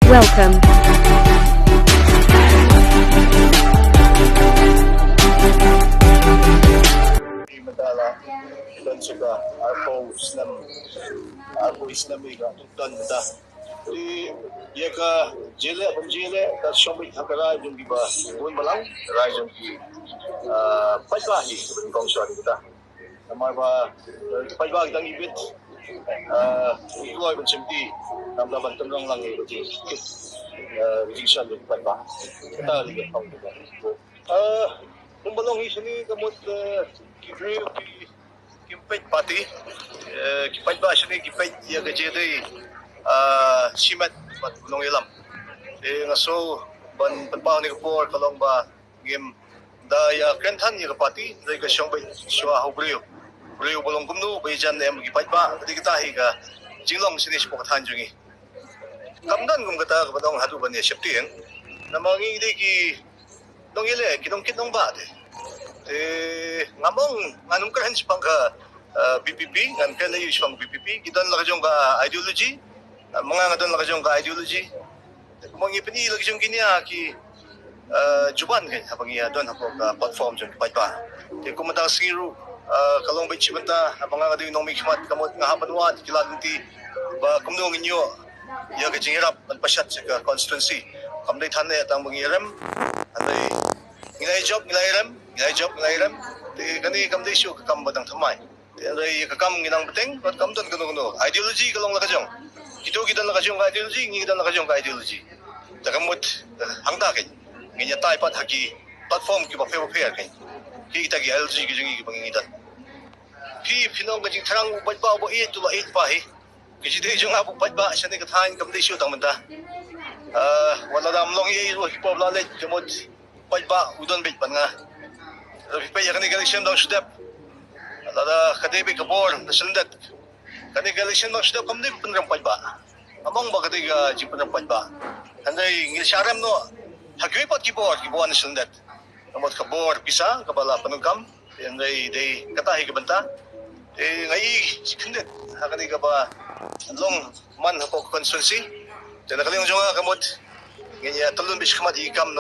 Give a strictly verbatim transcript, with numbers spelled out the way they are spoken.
Welcome. Ki mynta la don sha ka arphew snem, arphew snem ïa ka don mynta. Te ïa ka jingïaleh bym jingïaleh ka shong beit ha ka rai jong kiba bun balang, rai jong ki, ah, paidbah hi ban kong shuwa kita. Namar ba, eh, paidbah kita ngi bit, eh, ngi kloi ban shim ti, namar ban tynrong lang ïa ka jing, eh, jingshah ïa ki paidbah. Kita ri ka kong kita. Eh, kum ba long hi shini ka mut, eh, ki briew ki, kim peit party, eh, ki paidbah shini ki peit ïa ka jingïadei, eh, shimet bad nongïalam. Te nga sngew ban pynpaw ha kane ka por ka long ba ngim da ïa kren than ïa ka party, hynrei ka shong beit shuwa ha u briew. Briew ba long kumno, ba ïajan em ki paidbah, ka dei kata hi ka jinglong shini shapoh ka thaiñ jong ngi. Kam don kum kata kaba don haduh ban ïa sheptieng. Namar ngi dei ki nongïaleh, ki nongkit nongbah te. Te ngam ong, ngan ym kren shaphang ka, eh, V P P, ngan kren ïa shaphang V P P, ki don la ka jong ka ideology, eh, ma nga nga don la ka jong ka ideology. Te kumba ngi pyni la ka jong ki nia ki, eh, juban kein haba ngi ïa don hapoh ka platform jong ki paidbah. Te kum mynta ka sngi ruh, eh, ka long beit shi bynta haba nga ka dei u nongmihkhmat ka mut nga hap ban wad ki lad lynti ba kumno ngin ïoh ïa ka jingïarap ban pashat sha ka constituency. Kam dei than ne tang ba ngi ïarem, hynrei ngi la ïa jop, ngi la ïarem, ngi la ïa jop, ngi la ïarem. Te kane kam dei shuh ka kam ba dang thymmai. Te hynrei ïa ka kam ngi nang bteng, bad kam don kano kano. Ideology ka long la ka jong. Kito ki don la ka jong ka ideology, ngi don la ka jong ka ideology. Te ka mut, eh, hangta kein ngin ïatai pat ha ki platform kiba pher bapher kein. Kita ki ideology ki jong ngi kiba ngi don. Phi, phi nong ka jingthrang u paidbah uba ïeit, uba ïeit pa hi. Ka jingïadei jong nga bad u paidbah shane ka thaiñ kam dei shuh tang mynta. Ah, wat lada ym long ei ei ruh ki pop la leit ka mut paidbah u don beit bad nga. Lada phi peit ïa kane ka election dang shu dep, lada ka dei beit ka bor na sha lyndet. Kane ka election dang shu dep kam dei pynrem paidbah. Ngam ong ba ka dei ka jingpynrem paidbah. Hynrei ngi shah rem noh ha kiwei pat ki bor kiba wan na sha lyndet. Namar ka bor pisa kaba la pyndonkam. Hynrei dei kata hi ka bynta. Te nga i shi khyndiat ha kane kaba long man hapoh ka constituency. Te na ka liang jong nga ka mut ngin ïa tylli beit shakhmat ïa ki kam